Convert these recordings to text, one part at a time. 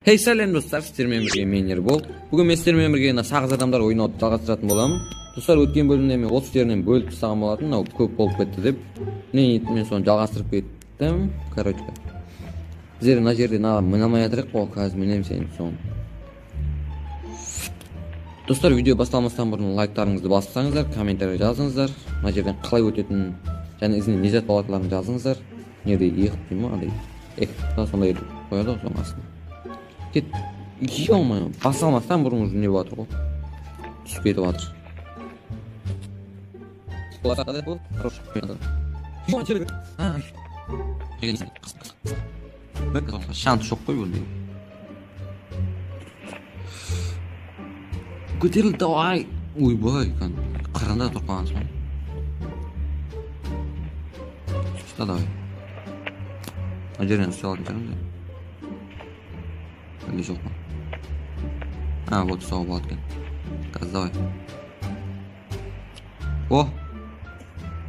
Hey сәлем достар, сіздермен бірге мен Ербол. Бүгін мен сіздермен бірге мына сағыз адамдар ойнауды жалғастыратын боламын. Достар, өткен бөлімде мен 30 жерінен бөліп тастаған болатын, мынау көп болып кетті деп. Мен соны жалғастырып кеттім. Короче, біздер мына жерде міне алмай жатырық қой, қазір мінемін сені соны. Достар, видео басталмастан бұрын лайктарыңызды бассаңыздар, комментарий жазыңыздар. Мына жерден қалай өтетінін және ізіне не зат болатындарын жазыңыздар. Неде ехіп деймін андай. Ехіп сондай етіп қояды ғой соның астына. Кет, ё-моё, баса алмастан бұрын уже не болып жатыр ғой. Түсіп кетіп жатыр. Шанс жоқ қой бұл. Көтеріл, давай. Ойбай, қырында тұрып қалғансың ғой. Ұста, давай. Мына жерден ұстай алатын шығармыз. Әлде жоқ па? А, вот ұстауға болады екен. Қазір давай. О!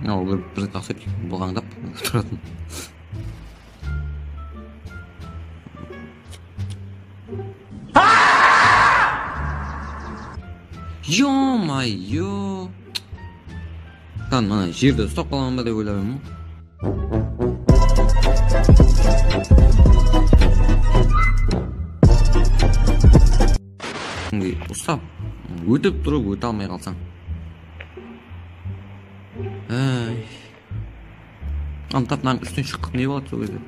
Мынау бір ұқсайды, бұлғаңдап тұратын. Ё-моё! Қан, мына жерді ұстап қаламын ба деп ойлап едім ғой. Ұстап, өтіп тұрып өте алмай қалсаң. Әй. Антап мынаның үстінен шықтық не болады сол кезде?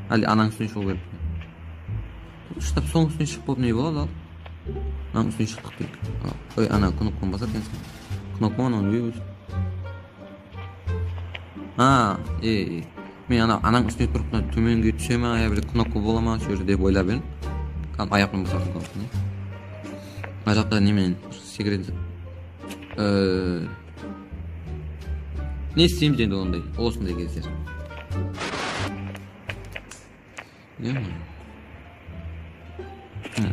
Әлде ананың үстінен шығу керек. Ұстап соның үстінен шығып болып не болады ал? Мынаның үстінен шықтық дейік. Ой, ана кнопканы басады екенсің. Кнопка анау не өзі? А, мен ана ананың үстіне тұрып мына төменге түсе ме, я бір кнопка бола ма сол жерде деп ойлап едім. Кәдімгі аяқпен басатын кнопка, не? Мына жақта немен секіреді. Не істейміз енді ондай, осындай кездер. Не ма?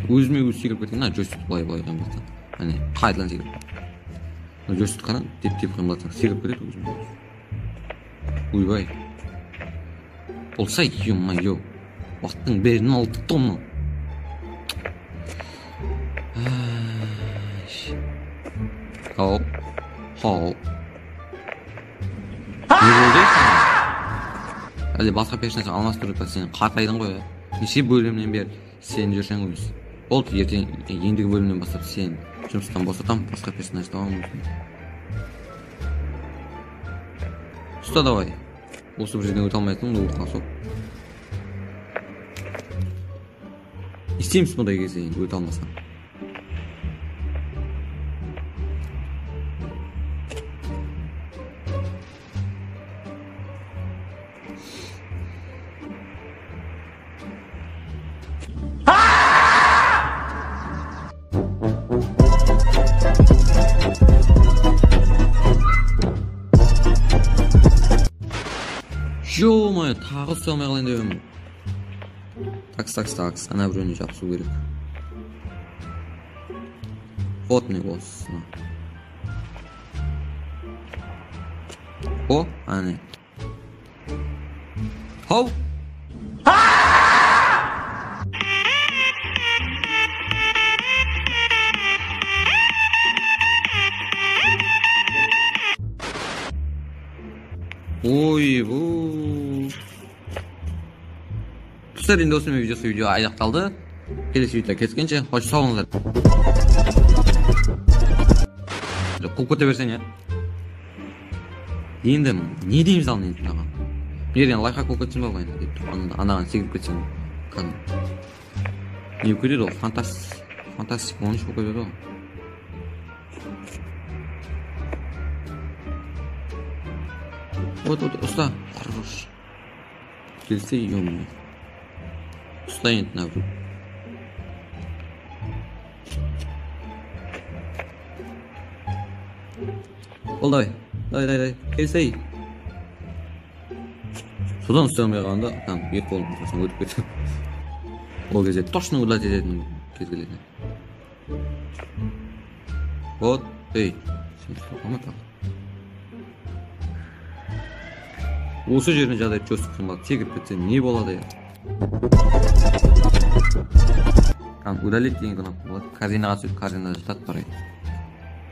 Өзіме өзі секіріп кеткен, мына джойстик былай-былай қимылдатсаң. Әне, қайтадан секіріп. Мына джойстик қана деп-деп қимылдатсаң, секіріп кетеді өзіме өзі. Ойбай. Болса, ё-моё. Уақыттың бәрін алып тұр мынау. Хау. Хау. Не болды саған? Әлде басқа персонаж алмастырып па, сен қартайдың ғой. Неше бөлімнен бері сен жүрсең өзі. Болды, ертең ендігі бөлімнен бастап сен жұмыстан босатамын, басқа персонаж табамын өзіме. Ұста давай. Осы бір жерден өте алмайтын, ол қалса. Не істейміз мұндай кезде енді өте алмасаң? Ё-моё, тағы ұстай алмай қалайын деп едім. Такс, такс, такс, ана біреуіне жабысу керек. Вот не осыны. О, әне. Хау! Ой, бұл. Достар, енді осымен видео аяқталды. Келесі видеода кездескенше, қош сау болыңыздар. Қуып кете берсең, ә? Енді не дейміз ал енді мынаған? Мына жерден лайфхак болып кетсін ба былай деп тұр. Анаған секіріп кетсең, кәдімгі. Не болып кетеді ол? Фантастик 13 болып кетеді ол. Вот, вот, ұста. Хорош. Келсе, ё-моё. Ұста енді мына біреу. Бол, давай. Давай, давай, давай. Келсей. Содан ұстай алмай қалғанда, там, екі қолым қашан өтіп кетті. Ол кезде точно удалять ететін кез келеді. Вот, ей, сен ұстап қалма тағы. Осы жеріне жағдай джойстик қимылдап секіріп кетсе не болады я? Удалить деген кнопка болады. Корзинаға түсіп, корзинада жатады барай.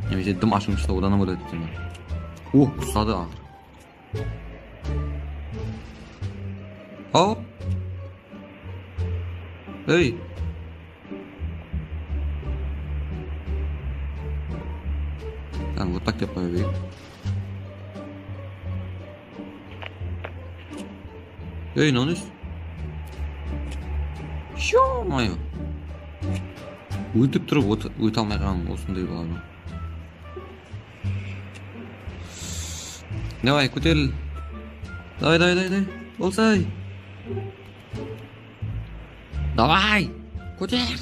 Немесе дым ашуым шықса, одан удалить етемін. О, ұстады ақыры. Ау. Ей. Вот так деп қоя берейік. Ей, мынау несі? Ё-моё. Өтіп тұрып өте алмай қалғаным осындай болады. Давай, көтеріл. Давай, давай, давай, давай. Болсай. Давай, көтер.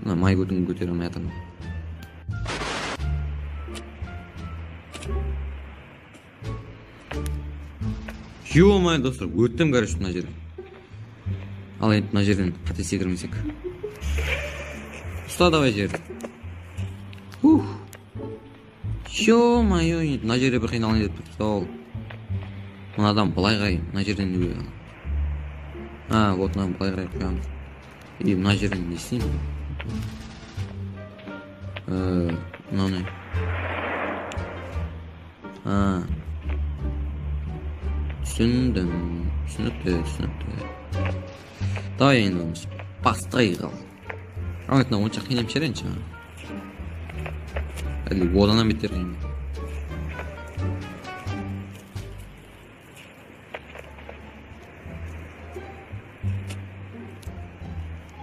Мына май көтін көтере алмай жатырмын. Ё-моё, достар, өттім, короче, мына жерден. Ал енді мына жерден қате секірмесек. Ұста, давай жерді. Ух. Ё-моё, енді мына жерде бір қиналайын деп тұр. Сол. Мынадан былай қарай, мына жерден не болады? А, вот мынаны былай қарай қоямыз. И мына жерден не істеймін? Мынау не? А. Түсіндім. Түсінікті, түсінікті. Давай енді оны бастайық ал. Ал енді онша қиын емес шығар енді жаңа. Әлде одан бетер қиын.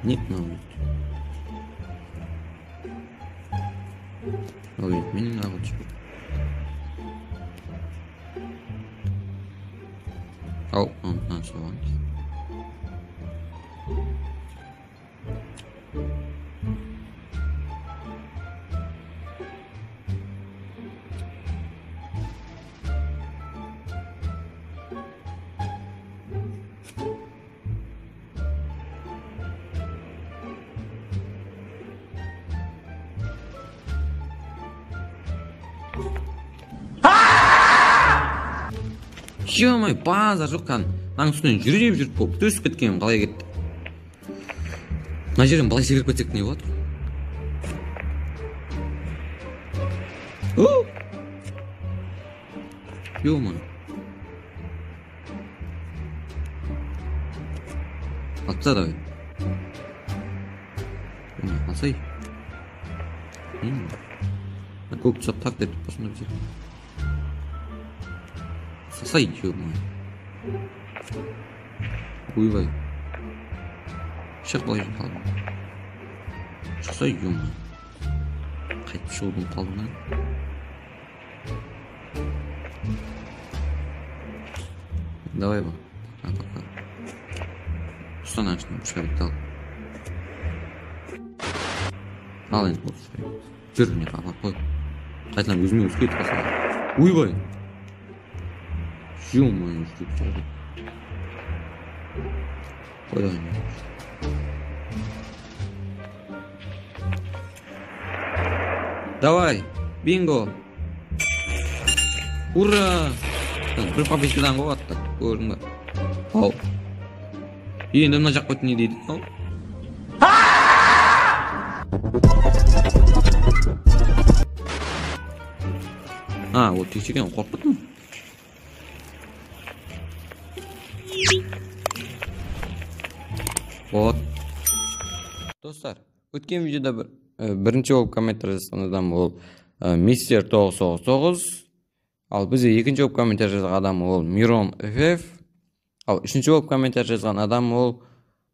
Не мынау? Ал енді менің мынау түсіп. Ау, мынаны соған. Ё-моё, базар жоқ кәдімгі. Мынаның үстінен жүріп жүріп болып түсіп кеткен қалай кетті? Мына жерден былай секіріп кетсек не болады? Ё-моё. Атса давай. Алсай. Көк тұсап тарт деп осында бізге. Сасай, ё-моё. Ойбай. Шық былай қалдым. Шықсай, ё-моё. Қайтып шығуды ұмытып қалдым да. Давай ба. Пока. Ұстан ашын, бір шарикті ал. Ал енді болды шарик. Жүр, не апарып қой. Қайтадан өзіме өзі кетіп қалса. Ойбай. Ё-моё, что это? Қой. Давай, бинго. Ура! Бір попыткадан ғой аттық, көрдің ба? Ау. Енді мына жаққа өтіп не дейді? Ау. А, вот тексерген, қорқып кеттім. Вот. Достар, өткен видеода бірінші болып комментарий жазған адам ол мистер 999. Ал бізде екінші болып комментарий жазған адам ол Мирон FF. Ал үшінші болып комментарий жазған адам ол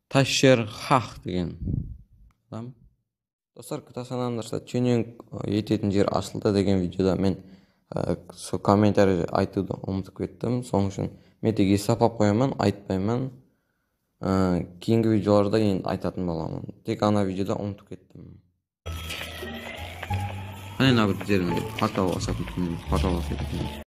Ташер Хах деген адам. Достар, GTA San Andreas'та тюнинг ететін жер ашылды деген видеода мен сол комментарий айтуды ұмытып кеттім. Сол үшін мен тек есеп қоямын, айтпаймын. Кейінгі видеоларда енді айтатын боламын. Тек ана видеода ұмытып кеттім. Қане мына бір жерін портал ашатын, портал ашатын.